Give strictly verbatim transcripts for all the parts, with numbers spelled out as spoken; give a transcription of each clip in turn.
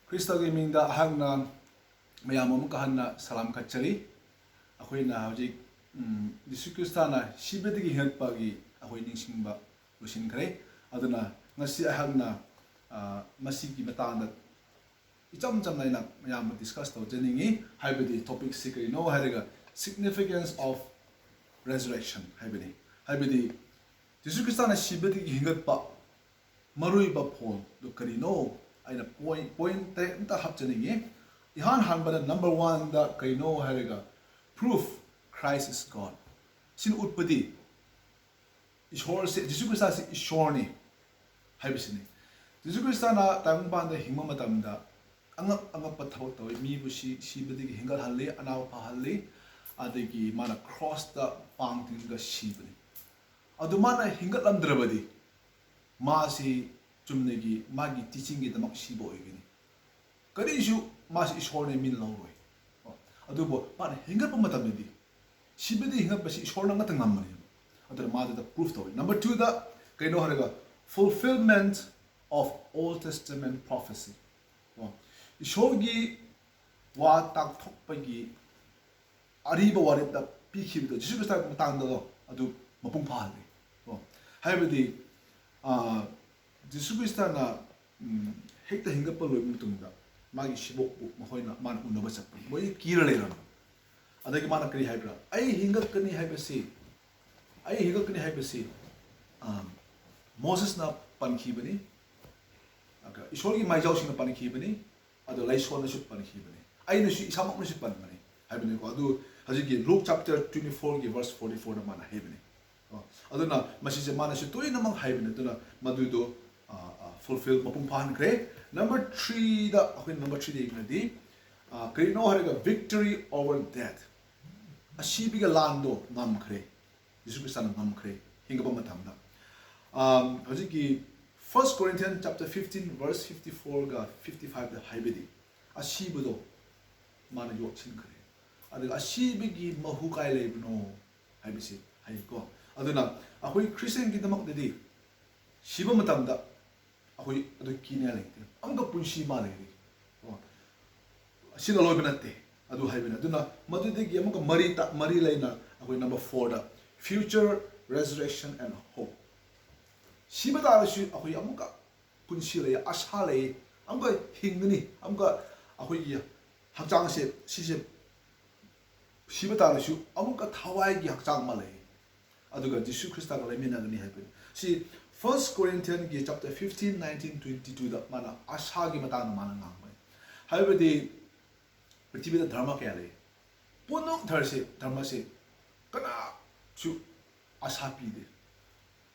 ꯈ꯭ꯔꯤꯁꯇꯒꯤ ꯃꯤꯡꯗ ꯑꯩꯍꯥꯛꯅ ꯃꯌꯥꯝ ꯑꯃꯨꯛꯀ ꯍꯟꯅ ꯁꯂꯥꯝ ꯀꯠꯆꯔꯤ꯫ ꯑꯩꯈꯣꯏꯅ ꯍꯧꯖꯤꯛ, ꯎꯝ, ꯖꯤꯁꯨ ꯈ꯭ꯔꯤꯁꯇꯅ ꯁꯤꯕꯗꯒꯤ ꯍꯤꯡꯒꯠꯄꯒꯤ ꯑꯩꯈꯣꯏ ꯅꯤꯡꯁꯤꯡꯕ ꯂꯣꯏꯁꯤꯟꯈ꯭ꯔꯦ꯫ ꯑꯗꯨꯅ ꯉꯁꯤ ꯑꯩꯍꯥꯛꯅ, ꯑ, ꯃꯁꯤꯒꯤ ꯃꯇꯥꯡꯗ ꯏꯆꯝ ꯆꯝꯅ ꯑꯩꯅ ꯃꯌꯥꯝꯕꯨ discuss ꯇꯧꯖꯅꯤꯡꯉꯤ꯫ ꯍꯥꯏꯕꯗꯤ topicꯁꯤ ꯀꯔꯤꯅꯣ ꯍꯥꯏꯔꯒ, significance of resurrection ꯍꯥꯏꯕꯅꯤ꯫ ꯍꯥꯏꯕꯗꯤ ꯖꯤꯁꯨ ꯈ꯭ꯔꯤꯁꯇꯅ ꯁꯤꯕꯗꯒꯤ ꯍꯤꯡꯒꯠꯄ ꯃꯔꯨꯑꯣꯏꯕ ꯐꯣꯜꯗꯨ ꯀꯔꯤꯅꯣ? ꯑꯩꯅ point, point ꯇꯔꯦꯠ ꯑꯝꯇ ꯍꯥꯞꯆꯅꯤꯡꯉꯤ꯫ ꯏꯍꯥꯟ ꯍꯥꯟꯕꯗ number oneꯗ ꯀꯔꯤꯅꯣ ꯍꯥꯏꯔꯒ, proof Christ is God꯫ ꯁꯤꯅ ꯎꯠꯄꯗꯤ ꯏꯁꯣꯔꯁꯦ, ꯖꯤꯁꯨ ꯈ꯭ꯔꯤꯁꯇꯁꯤ ꯏꯁꯣꯔꯅꯤ ꯍꯥꯏꯕꯁꯤꯅꯤ꯫ ꯖꯤꯁꯨ ꯈ꯭ꯔꯤꯁꯇꯅ ꯇꯥꯏꯕꯪꯄꯥꯟꯗ ꯍꯤꯡꯕ ꯃꯇꯝꯗ ꯑꯉꯛ ꯑꯉꯛꯄ ꯊꯕꯛ ꯇꯧꯏ꯫ ꯃꯤꯕꯨ ꯁꯤ, ꯁꯤꯕꯗꯒꯤ ꯍꯤꯡꯒꯠꯍꯜꯂꯤ, ꯑꯅꯥꯕ ꯐꯍꯜꯂꯤ, ꯑꯗꯒꯤ ꯃꯥꯅ crossꯇ ꯄꯥꯡ ꯇꯤꯡꯉꯒ ꯁꯤꯕꯅꯤ꯫ ꯑꯗꯨ ꯃꯥꯅ ꯍꯤꯡꯒꯠꯂꯝꯗ꯭ꯔꯕꯗꯤ ꯃꯥꯁꯤ ꯆꯨꯝꯅꯒꯤ ꯃꯥꯒꯤ teachingꯒꯤꯗꯃꯛ ꯁꯤꯕ ꯑꯣꯏꯒꯅꯤ꯫ ꯀꯔꯤꯁꯨ ꯃꯥꯁꯤ ꯏꯁꯣꯔꯅꯦ ꯃꯤꯅ ꯂꯧꯔꯣꯏ꯫ ꯀꯣ? ꯑꯗꯨꯕꯨ ꯃꯥꯅ ꯍꯤꯡꯒꯠꯄ ꯃꯇꯝꯗꯗꯤ ꯁꯤꯕꯗꯤ ꯍꯤꯡꯒꯠꯄꯁꯤ ꯏꯁꯣꯔꯅ ꯉꯥꯛꯇ ꯉꯝꯕꯅꯦꯕ꯫ ꯑꯗꯨꯅ ꯃꯥꯗꯨꯗ proof ꯇꯧꯋꯤ꯫ Number twoꯗ ꯀꯩꯅꯣ ꯍꯥꯏꯔꯒ, fulfillment of Old Testament prophecy꯫ ꯀꯣ? ꯏꯁꯣꯔꯒꯤ ꯋꯥ ꯇꯥꯛꯊꯣꯛꯄꯒꯤ ꯑꯔꯤꯕ ꯋꯥꯔꯦꯞꯇ ꯄꯤꯈꯤꯕꯗꯣ, ꯖꯤꯁꯨ ꯈ꯭ꯔꯤꯁꯇꯒꯤ ꯃꯇꯥꯡꯗꯗꯣ, ꯑꯗꯨ ꯃꯄꯨꯡ ꯐꯥꯍꯜꯂꯤ꯫ ꯀꯣ? ꯍꯥꯏꯕꯗꯤ, ꯑ, ꯖꯤꯁꯨ ꯈ꯭ꯔꯤꯁꯇꯅ, ꯎꯝ, ꯍꯦꯛꯇ ꯍꯤꯡꯒꯠꯄ ꯂꯣꯏꯕ ꯃꯇꯨꯡꯗ ꯃꯥꯒꯤ ꯁꯤꯕꯣꯛꯄꯨ ꯃꯈꯣꯏꯅ, ꯃꯥꯅ ꯎꯅꯕ ꯆꯠꯄꯅꯤ꯫ ꯃꯣꯏ ꯀꯤꯔ ꯂꯩꯔꯝꯃꯤ꯫ ꯑꯗꯒꯤ ꯃꯥꯅ ꯀꯔꯤ ꯍꯥꯏꯕ꯭ꯔꯥ? "ꯑꯩ ꯍꯤꯡꯒꯠꯀꯅꯤ ꯍꯥꯏꯕꯁꯤ, ꯑꯩ ꯍꯤꯡꯒꯠꯀꯅꯤ ꯍꯥꯏꯕꯁꯤ, ꯑ, ꯃꯣꯁꯦꯁꯅ ꯄꯟꯈꯤꯕꯅꯤ, ꯑꯗꯨꯒ ꯏꯁꯣꯔꯒꯤ ꯃꯥꯏꯖꯥꯎꯁꯤꯡꯅ ꯄꯟꯈꯤꯕꯅꯤ, ꯑꯗꯣ ꯂꯥꯏꯁꯣꯟꯅꯁꯨ ꯄꯟꯈꯤꯕꯅꯤ, ꯑꯩꯅꯁꯨ, ꯏꯁꯥꯃꯛꯅꯁꯨ ꯄꯟꯕꯅꯤ" ꯍꯥꯏꯕꯅꯤꯀꯣ꯫ ꯑꯗꯨ ꯍꯧꯖꯤꯛꯀꯤ Luke chapter twenty fourꯒꯤ verse forty fourꯗ ꯃꯥꯅ ꯍꯥꯏꯕꯅꯤ꯫ ꯀꯣ? ꯑꯗꯨꯅ ꯃꯁꯤꯁꯦ ꯃꯥꯅꯁꯨ ꯇꯣꯏꯅꯃꯛ ꯍꯥꯏꯕꯅꯤ꯫ ꯑꯗꯨꯅ ꯃꯗꯨꯗꯣ, ꯑ, ꯑ, fulfill, ꯃꯄꯨꯡ ꯐꯥꯍꯟꯈ꯭ꯔꯦ꯫ Number threeꯗ, ꯑꯩꯈꯣꯏꯅ number threeꯗ ꯌꯦꯡꯉꯗꯤ, ꯑ, ꯀꯔꯤꯅꯣ ꯍꯥꯏꯔꯒ, victory over death꯫ ꯑꯁꯤꯕꯒꯤ ꯂꯥꯟꯗꯣ ꯉꯝꯈ꯭ꯔꯦ꯫ ꯖꯤꯁꯨ ꯈ꯭ꯔꯤꯁꯇꯅ ꯉꯝꯈ꯭ꯔꯦ ꯍꯤꯡꯒꯠꯄ ꯃꯇꯝꯗ꯫ ꯑꯝ, ꯍꯧꯖꯤꯛꯀꯤ First Corinthians chapter fifteen verse fifty fourꯒ fifty fiveꯗ ꯍꯥꯏꯕꯗꯤ, ꯑꯁꯤꯕꯗꯣ ꯃꯥꯅ ꯌꯣꯠꯁꯤꯟꯈ꯭ꯔꯦ꯫ ꯑꯗꯨꯒ ꯑꯁꯤꯕꯒꯤ ꯃꯍꯨ ꯀꯥꯏ ꯂꯩꯕꯅꯣ ꯍꯥꯏꯕꯁꯤ ꯍꯥꯏꯀꯣ꯫ ꯑꯗꯨꯅ ꯑꯩꯈꯣꯏ ꯈ꯭ꯔꯤꯁꯇꯤꯌꯟꯒꯤꯗꯃꯛꯇꯗꯤ ꯁꯤꯕ ꯃꯇꯝꯗ ꯑꯩꯈꯣꯏ ꯑꯗꯨ ꯀꯤꯅꯤꯡꯉꯥꯏ ꯂꯩꯇꯦ꯫ ꯑꯃꯨꯛꯀ ꯄꯨꯟꯁꯤ ꯑꯃ ꯂꯩꯔꯤ꯫ ꯁꯤꯅ ꯂꯣꯏꯕ ꯅꯠꯇꯦ, ꯑꯗꯨ ꯍꯥꯏꯕꯅꯤ꯫ ꯑꯗꯨꯅ ꯃꯗꯨꯗꯒꯤ ꯑꯃꯨꯛꯀ ꯃꯔꯤ ꯇ- ꯃꯔꯤ ꯂꯩꯅ ꯑꯩꯈꯣꯏ number fourꯗ future resurrection and hope꯫ ꯁꯤꯕ ꯇꯥꯔꯁꯨ ꯑꯩꯈꯣꯏ ꯑꯃꯨꯛꯀ ꯄꯨꯟꯁꯤ ꯂꯩ, ꯑꯁꯥ ꯂꯩ, ꯑꯃꯨꯛꯀ ꯍꯤꯡꯒꯅꯤ, ꯑꯃꯨꯛꯀ ꯑꯩꯈꯣꯏꯒꯤ ꯍꯛꯆꯥꯡꯁꯦ, ꯁꯤꯁꯦ ꯁꯤꯕ ꯇꯥꯔꯁꯨ ꯑꯃꯨꯛꯀ ꯊꯋꯥꯏꯒꯤ ꯍꯛꯆꯥꯡ ꯑꯃ ꯂꯩ꯫ ꯑꯗꯨꯒ ꯖꯤꯁꯨ ꯈ꯭ꯔꯤꯁꯇꯒ ꯂꯩꯃꯤꯟꯅꯒꯅꯤ ꯍꯥꯏꯕꯅꯤ꯫ ꯁꯤ First Corinthiansꯀꯤ chapter fifteen, nineteen, twenty twoꯗ ꯃꯥꯅ ꯑꯁꯥꯒꯤ ꯃꯇꯥꯡꯗ ꯃꯥꯅ ꯉꯥꯡꯕꯅꯤ꯫ ꯍꯥꯏꯕꯗꯤ ꯄ꯭ꯔꯤꯊꯤꯕꯤꯗ ꯙꯔꯃ ꯀꯌꯥ ꯂꯩ꯫ ꯄꯨꯝꯅꯃꯛ ꯙꯔꯁꯦ, ꯙꯔꯃꯁꯦ ꯀꯅꯥꯁꯨ ꯑꯁꯥ ꯄꯤꯗꯦ꯫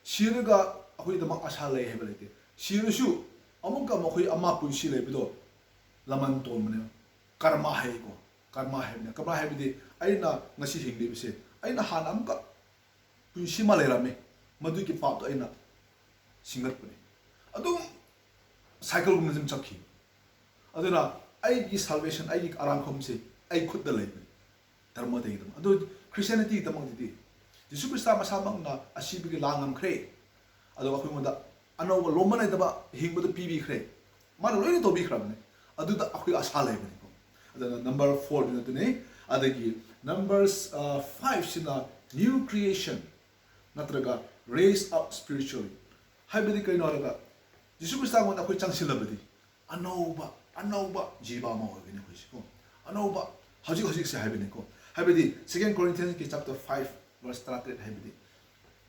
ꯁꯤꯔꯒ ꯑꯩꯈꯣꯏꯒꯤꯗꯃꯛ ꯑꯁꯥ ꯂꯩ ꯍꯥꯏꯕ ꯂꯩꯇꯦ꯫ ꯁꯤꯔꯁꯨ ꯑꯃꯨꯛꯀ ꯃꯈꯣꯏ ꯑꯃ ꯄꯨꯟꯁꯤ ꯂꯩꯕꯗꯣ ꯂꯃꯟ ꯇꯣꯟꯕꯅꯦꯕ꯫ ꯀꯔꯃ ꯍꯥꯏꯀꯣ, ꯀꯔꯃ ꯍꯥꯏꯕꯅꯦ꯫ ꯀꯔꯃ ꯍꯥꯏꯕꯗꯤ ꯑꯩꯅ ꯉꯁꯤ ꯍꯤꯡꯂꯤꯕꯁꯦ, ꯑꯩꯅ ꯍꯥꯟꯅ ꯑꯃꯨꯛꯀ ꯄꯨꯟꯁꯤ ꯑꯃ ꯂꯩꯔꯝꯃꯦ, ꯃꯗꯨꯒꯤ ꯄꯥꯞꯇꯣ ꯑꯩꯅ ꯁꯤꯡꯒꯠꯄꯅꯦ꯫ ꯑꯗꯨꯝ cycleꯒꯨꯝꯅ ꯑꯗꯨꯝ ꯆꯠꯈꯤ꯫ ꯑꯗꯨꯅ ꯑꯩꯒꯤ salvation, ꯑꯩꯒꯤ ꯑꯔꯥꯟꯐꯝꯁꯦ ꯑꯩ ꯈꯨꯠꯇ ꯂꯩꯕꯅꯤ꯫ ꯙꯔꯃꯗꯒꯤꯗꯃꯛ꯫ ꯑꯗꯨ Christianityꯒꯤꯗꯃꯛꯇꯗꯤ ꯖꯤꯁꯨ ꯈ꯭ꯔꯤꯁꯇ ꯃꯁꯥꯃꯛꯅ ꯑꯁꯤꯕꯒꯤ ꯂꯥꯡ ꯉꯝꯈ꯭ꯔꯦ꯫ ꯑꯗꯨꯒ ꯑꯩꯈꯣꯏꯉꯣꯟꯗ ꯑꯅꯧꯕ ꯂꯣꯝꯕ ꯂꯩꯇꯕ ꯍꯤꯡꯕꯗꯨ ꯄꯤꯕꯤꯈ꯭ꯔꯦ꯫ ꯃꯥꯅ ꯂꯣꯏꯅ ꯇꯧꯕꯤꯈ꯭ꯔꯕꯅꯤ꯫ ꯑꯗꯨꯗ ꯑꯩꯈꯣꯏ ꯑꯁꯥ ꯂꯩꯕꯅꯤꯀꯣ꯫ ꯑꯗꯨꯅ number fourꯗꯨꯅ ꯑꯗꯨꯅꯤ꯫ ꯑꯗꯒꯤ number fiveꯁꯤꯅ new creation ꯅꯠꯇ꯭ꯔꯒ raise up spiritually꯫ ꯍꯥꯏꯕꯗꯤ ꯀꯩꯅꯣ ꯍꯥꯏꯔꯒ ꯖꯤꯁꯨ ꯈ꯭ꯔꯤꯁꯇ ꯑꯩꯉꯣꯟꯗ ꯑꯩꯈꯣꯏ ꯆꯪꯁꯤꯜꯂꯕꯗꯤ ꯑꯅꯧꯕ, ꯑꯅꯧꯕ ꯖꯤꯕ ꯑꯃ ꯑꯣꯏꯒꯅꯤ ꯑꯩꯈꯣꯏꯁꯦ ꯀꯣ꯫ ꯑꯅꯧꯕ, ꯍꯧꯖꯤꯛ ꯍꯧꯖꯤꯛꯁꯦ ꯍꯥꯏꯕꯅꯤꯀꯣ꯫ ꯍꯥꯏꯕꯗꯤ Second Corinthiansꯀꯤ chapter five verse ꯇꯔꯥꯇꯔꯦꯠ ꯍꯥꯏꯕꯗꯤ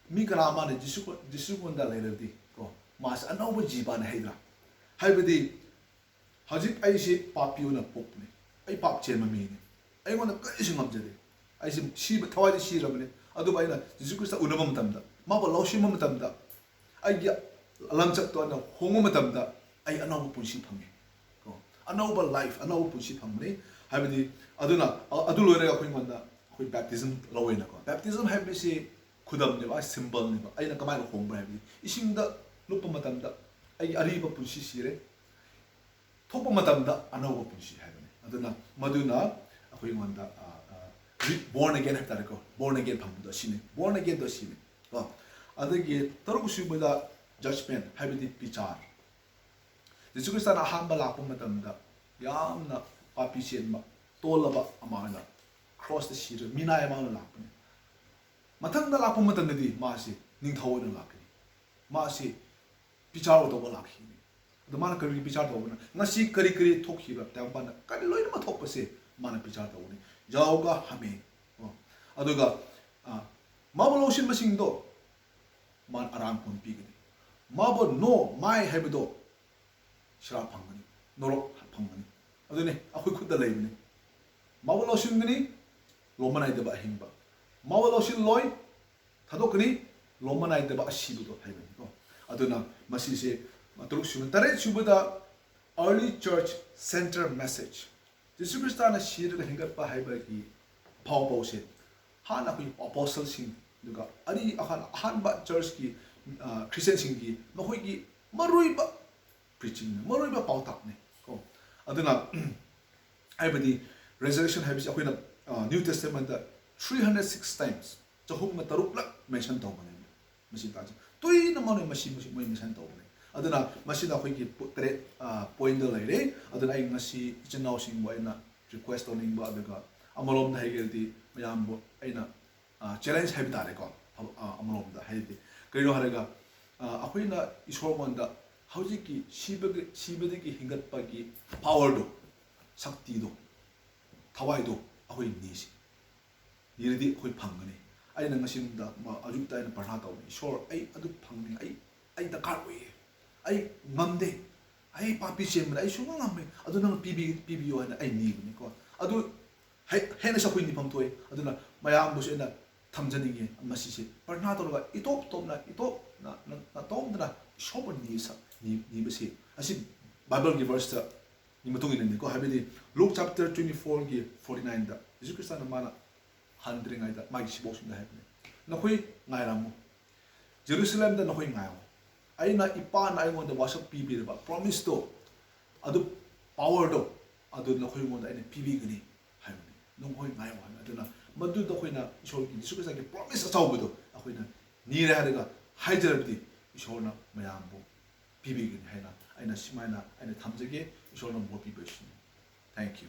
ꯃꯤ ꯀꯅꯥ ꯑꯃꯅ ꯖꯤꯁꯨ, ꯖꯤꯁꯨꯉꯣꯟꯗ ꯂꯩꯔꯕꯗꯤ ꯀꯣ, ꯃꯥꯁꯦ ꯑꯅꯧꯕ ꯖꯤꯕꯅꯤ ꯍꯥꯏꯗ꯭ꯔꯥ? ꯍꯥꯏꯕꯗꯤ ꯍꯧꯖꯤꯛ ꯑꯩꯁꯤ ꯄꯥꯄꯤ ꯑꯣꯏꯅ ꯄꯣꯛꯄꯅꯤ, ꯑꯩ ꯄꯥꯞ ꯆꯦꯟꯕ ꯃꯤꯅꯤ, ꯑꯩꯉꯣꯟꯗ ꯀꯔꯤꯁꯨ ꯉꯝꯖꯗꯦ, ꯑꯩꯁꯦ ꯁꯤꯕ, ꯊꯋꯥꯏꯗ ꯁꯤꯔꯕꯅꯤ꯫ ꯑꯗꯨꯕꯨ ꯑꯩꯅ ꯖꯤꯁꯨ ꯈ꯭ꯔꯤꯁꯇ ꯎꯅꯕ ꯃꯇꯝꯗ, ꯃꯥꯕꯨ ꯂꯧꯁꯤꯟꯕ ꯃꯇꯝꯗ, ꯑꯩꯒꯤ ꯂꯝꯆꯠꯇꯣ ꯑꯩꯅ ꯍꯣꯡꯕ ꯃꯇꯝꯗ ꯑꯩ ꯑꯅꯧꯕ ꯄꯨꯟꯁꯤ ꯐꯪꯉꯦ ꯀꯣ꯫ ꯑꯅꯧꯕ life, ꯑꯅꯧꯕ ꯄꯨꯟꯁꯤ ꯐꯪꯕꯅꯤ꯫ ꯍꯥꯏꯕꯗꯤ ꯑꯗꯨꯅ, ꯑ-, ꯑꯗꯨ ꯂꯣꯏꯔꯒ ꯑꯩꯈꯣꯏꯉꯣꯟꯗ ꯑꯩꯈꯣꯏ baptism ꯂꯧꯋꯦꯅꯀꯣ꯫ Baptism ꯍꯥꯏꯕꯁꯤ ꯈꯨꯗꯝꯅꯦꯕ, symbolꯅꯦꯕ꯫ ꯑꯩꯅ ꯀꯃꯥꯏꯅ ꯍꯣꯡꯕ꯭ꯔꯥ ꯍꯥꯏꯕꯗꯤ ꯏꯁꯤꯡꯗ ꯂꯨꯞꯄ ꯃꯇꯝꯗ ꯑꯩꯒꯤ ꯑꯔꯤꯕ ꯄꯨꯟꯁꯤ ꯁꯤꯔꯦ, ꯊꯣꯛꯄ ꯃꯇꯝꯗ ꯑꯅꯧꯕ ꯄꯨꯟꯁꯤ ꯍꯥꯏꯕꯅꯤ꯫ ꯑꯗꯨꯅ ꯃꯗꯨꯅ ꯑꯩꯈꯣꯏꯉꯣꯟꯗ, ꯑ, ꯑ, re-, born again ꯍꯥꯏꯕ ꯇꯥꯔꯦꯀꯣ, born again ꯐꯪꯕꯗꯣ ꯑꯁꯤꯅꯤ, born againꯗꯣ ꯑꯁꯤꯅꯤ ꯀꯣ꯫ ꯑꯗꯒꯤ ꯇꯔꯨꯛ ꯁꯨꯕꯗ judgment ꯍꯥꯏꯕꯗꯤ ꯕꯤꯆꯥꯔ꯫ ꯖꯤꯁꯨ ꯈ꯭ꯔꯤꯁꯇꯅ ꯑꯍꯥꯟꯕ ꯂꯥꯛꯄ ꯃꯇꯝꯗ ꯌꯥꯝꯅ ꯄꯥꯄꯤ ꯆꯦꯟꯕ, ꯇꯣꯜꯂꯕ ꯑꯃ ꯑꯣꯏꯅ ꯀ꯭ꯔꯣꯁꯇ ꯁꯤꯔꯒ ꯃꯤꯅꯥꯏ ꯑꯃ ꯑꯣꯏꯅ ꯂꯥꯛꯄꯅꯤ꯫ ꯃꯊꯪꯗ ꯂꯥꯛꯄ ꯃꯇꯝꯗꯗꯤ ꯃꯥꯁꯤ ꯅꯤꯡꯊꯧ ꯑꯣꯏꯅ ꯂꯥꯛꯀꯅꯤ꯫ ꯃꯥꯁꯤ ꯕꯤꯆꯥꯔ ꯇꯧꯕ ꯂꯥꯛꯈꯤꯅꯤ꯫ ꯑꯗꯣ ꯃꯥꯅ ꯀꯔꯤ ꯕꯤꯆꯥꯔ ꯇꯧꯕꯅ? ꯉꯁꯤ ꯀꯔꯤ ꯀꯔꯤ ꯊꯣꯛꯈꯤꯕ? ꯇꯥꯏꯕꯪꯄꯥꯟꯗ ꯀꯔꯤ ꯂꯣꯏꯅꯃꯛ ꯊꯣꯛꯄꯁꯦ ꯃꯥꯅ ꯕꯤꯆꯥꯔ ꯇꯧꯒꯅꯤ꯫ ꯌꯥꯎꯒ ꯍꯥꯃꯦ꯫ ꯀꯣ꯫ ꯑꯗꯨꯒ ꯑ, ꯃꯥꯕꯨ ꯂꯧꯁꯤꯟꯕꯁꯤꯡꯗꯣ ꯃꯥꯅ ꯑꯔꯥꯟ ꯈꯨꯗꯝ ꯄꯤꯒꯅꯤ꯫ ꯃꯥꯕꯨ ꯅꯣ ꯃꯥꯏ ꯍꯥꯏꯕꯗꯣ ꯁꯔꯥꯞ ꯐꯪꯒꯅꯤ, ꯅꯣꯔꯣꯛ ꯐꯪꯒꯅꯤ꯫ ꯑꯗꯨꯅꯤ ꯑꯩꯈꯣꯏ ꯈꯨꯠꯇ ꯂꯩꯕꯅꯤ꯫ ꯃꯥꯕꯨ ꯂꯧꯁꯤꯟꯒꯅꯤ, ꯂꯣꯝꯕ ꯅꯥꯏꯗꯕ ꯑꯍꯤꯡꯕ꯫ ꯃꯥꯕꯨ ꯂꯧꯁꯤꯜꯂꯣꯏ, ꯊꯥꯗꯣꯛꯀꯅꯤ, ꯂꯣꯝꯕ ꯅꯥꯏꯗꯕ ꯑꯁꯤꯕꯗꯣ ꯍꯥꯏꯕꯅꯤꯀꯣ꯫ ꯑꯗꯨꯅ ꯃꯁꯤꯁꯦ ꯇꯔꯨꯛ ꯁꯨꯕ, ꯇꯔꯦꯠ ꯁꯨꯕꯗ early church central message꯫ ꯖꯤꯁꯨ ꯈ꯭ꯔꯤꯁꯇꯥꯅ ꯁꯤꯔꯒ ꯍꯤꯡꯒꯠꯄ ꯍꯥꯏꯕꯒꯤ ꯄꯥꯎ ꯄꯥꯎꯁꯦ ꯍꯥꯟꯅ ꯑꯩꯈꯣꯏ ꯑꯄꯣꯁꯇꯜꯁꯤꯡ, ꯑꯗꯨꯒ ꯑꯔꯤ ꯑꯍꯥꯟ ꯑꯍꯥꯟꯕ ꯆꯔꯆꯀꯤ ꯈ꯭ꯔꯤꯁꯇꯤꯌꯟꯁꯤꯡꯒꯤ ꯃꯈꯣꯏꯒꯤ ꯃꯔꯨꯑꯣꯏꯕ ꯄ꯭ꯔꯤꯆꯤꯡꯅꯤ, ꯃꯔꯨꯑꯣꯏꯕ ꯄꯥꯎꯇꯥꯛꯅꯤ ꯀꯣ꯫ ꯑꯗꯨꯅ ꯍꯥꯏꯕꯗꯤ ꯔꯦꯖꯔꯦꯛꯁꯟ ꯍꯥꯏꯕꯁꯤ ꯑꯩꯈꯣꯏꯅ new ꯇꯦꯁꯇꯃꯦꯟꯗ three hundred six times, ꯆꯍꯨꯝꯒ ꯇꯔꯨꯛꯂꯛ ꯃꯦꯟꯁꯟ ꯇꯧꯕꯅꯦꯕ꯫ ꯃꯁꯤ ꯇꯥꯛꯁꯤ ꯇꯣꯏꯅ ꯃꯥꯅ ꯃꯁꯤ ꯃꯁꯤ ꯃꯣꯏ ꯃꯦꯟꯁꯟ ꯇꯧꯕꯅꯦ꯫ ꯑꯗꯨꯅ ꯃꯁꯤꯗ ꯑꯩꯈꯣꯏꯒꯤ ꯄꯣ- ꯇꯔꯦꯠ ꯄꯣꯏꯟꯗ ꯂꯩꯔꯦ꯫ ꯑꯗꯨꯅ ꯑꯩ ꯉꯁꯤ ꯏꯆꯤꯟ ꯏꯅꯥꯎꯁꯤꯡꯕꯨ ꯑꯩꯅ ꯔꯤꯀ꯭ꯋꯦꯁ ꯇꯧꯅꯤꯡꯕ, ꯑꯗꯨꯒ ꯑꯃꯔꯣꯝꯗ ꯍꯥꯏꯒꯦꯗꯤ ꯃꯌꯥꯝꯕꯨ ꯑꯩꯅ ꯆꯦꯂꯦꯟꯖ ꯍꯥꯏꯕ ꯇꯥꯔꯦꯀꯣ꯫ ꯑꯃꯔꯣꯝꯗ ꯍꯥꯏꯗꯤ ꯀꯔꯤꯅꯣ ꯍꯥꯏꯔꯒ ꯑꯩꯈꯣꯏꯅ ꯏꯁꯣꯔꯉꯣꯟꯗ ꯍꯧꯖꯤꯛꯀꯤ ꯁꯤꯕꯒꯤ ꯁꯤꯕꯗꯒꯤ ꯍꯤꯡꯒꯠꯄꯒꯤ ꯄꯥꯋꯔꯗꯣ, ꯁꯛꯇꯤꯗꯣ, ꯊꯋꯥꯏꯗꯣ ꯑꯩꯈꯣꯏ ꯅꯤꯁꯤ꯫ ꯅꯤꯔꯗꯤ ꯑꯩꯈꯣꯏ ꯐꯪꯒꯅꯤ꯫ ꯑꯩꯅ ꯉꯁꯤ ꯅꯨꯡꯗꯥꯡ ꯑꯌꯨꯛꯇ ꯑꯩꯅ ꯄ꯭ꯔꯊꯅꯥ ꯇꯧꯕꯅꯤ, "ꯏꯁꯣꯔ, ꯑꯩ ꯑꯗꯨ ꯐꯪꯅꯤꯡꯉꯤ, ꯑꯩ ꯑꯩ ꯗꯔꯀꯥꯔ ꯑꯣꯏꯌꯦ, ꯑꯩ ꯉꯝꯗꯦ, ꯑꯩ ꯄꯥꯄꯤ ꯆꯦꯟꯕꯅ ꯑꯩ ꯁꯨꯡꯉꯝ ꯉꯝꯃꯦ, ꯑꯗꯨ ꯅꯪ ꯄꯤꯕꯤ ꯄꯤꯕꯤꯌꯣ" ꯍꯥꯏꯅ ꯑꯩ ꯅꯤꯕꯅꯤꯀꯣ꯫ ꯑꯗꯨ ꯍꯦ- ꯍꯦꯟꯅꯁꯨ ꯑꯩꯈꯣꯏ ꯅꯤꯐꯝ ꯊꯣꯛꯑꯦ꯫ ꯑꯗꯨꯅ ꯃꯌꯥꯝꯕꯨꯁꯨ ꯑꯩꯅ ꯊꯝꯖꯅꯤꯡꯉꯤ꯫ ꯃꯁꯤꯁꯦ ꯄ꯭ꯔꯊꯅꯥ ꯇꯧꯔꯒ ꯏꯇꯣꯞ ꯇꯣꯞꯅ ꯏꯇꯣꯞꯅ ꯅ- ꯅꯇꯣꯝꯇꯅ ꯏꯁꯣꯔꯕꯨ ꯅꯤꯁ- ꯅꯤ- ꯅꯤꯕꯁꯤ ꯑꯁꯤ ꯕꯥꯏꯕꯜꯒꯤ ꯚꯔꯁꯇ ꯒꯤ ꯃꯇꯨꯡ ꯏꯟꯅꯅꯤꯀꯣ꯫ ꯍꯥꯏꯕꯗꯤ ꯂꯨꯛ ꯆꯦꯞꯇꯔ ꯇ꯭ꯋꯦꯟꯇꯤ ꯐꯣꯔꯒꯤ ꯐꯣꯔꯇꯤ ꯅꯥꯏꯟꯗ ꯖꯤꯁꯨ ꯈ꯭ꯔꯤꯁꯇꯅ ꯃꯥꯅ ꯍꯟꯗ꯭ꯔꯤꯉꯩꯗ ꯃꯥꯒꯤ ꯁꯤꯕꯣꯛꯁꯤꯡꯗ ꯍꯥꯏꯕꯅꯤ, "ꯅꯈꯣꯏ ꯉꯥꯏꯔꯝꯃꯨ, ꯖꯦꯔꯨꯁꯂꯦꯝꯗ ꯅꯈꯣꯏ ꯉꯥꯏꯌꯣ꯫ ꯑꯩꯅ ꯏꯄꯥꯅ ꯑꯩꯉꯣꯟꯗ ꯋꯥꯁꯛ ꯄꯤꯕꯤꯔꯕ ꯄ꯭ꯔꯣꯃꯤꯁꯇꯣ, ꯑꯗꯨ ꯄꯥꯋꯔꯗꯣ ꯑꯗꯨ ꯅꯈꯣꯏꯉꯣꯟꯗ ꯑꯩꯅ ꯄꯤꯕꯤꯒꯅꯤ" ꯍꯥꯏꯕꯅꯤ꯫ "ꯅꯈꯣꯏ ꯉꯥꯏꯌꯣ" ꯍꯥꯏꯕꯅꯤ꯫ ꯑꯗꯨꯅ ꯃꯗꯨꯗ ꯑꯩꯈꯣꯏꯅ ꯏꯁꯣꯔꯒꯤ ꯖꯤꯁꯨ ꯈ꯭ꯔꯤꯁꯇꯒꯤ ꯄ꯭ꯔꯣꯃꯤꯁ ꯑꯆꯧꯕꯗꯣ ꯑꯩꯈꯣꯏꯅ ꯅꯤꯔꯦ ꯍꯥꯏꯔꯒ ꯍꯥꯏꯖꯔꯕꯗꯤ ꯏꯁꯣꯔꯅ ꯃꯌꯥꯝꯕꯨ ꯄꯤꯕꯤꯒꯅꯤ ꯍꯥꯏꯅ ꯑꯩꯅ ꯁꯨꯃꯥꯏꯅ ꯑꯩꯅ ꯊꯝꯖꯒꯦ꯫ ꯏꯁꯣꯔꯅ ꯃꯣꯠ ꯄꯤꯕ ꯑꯁꯤꯅꯤ꯫ Thank you.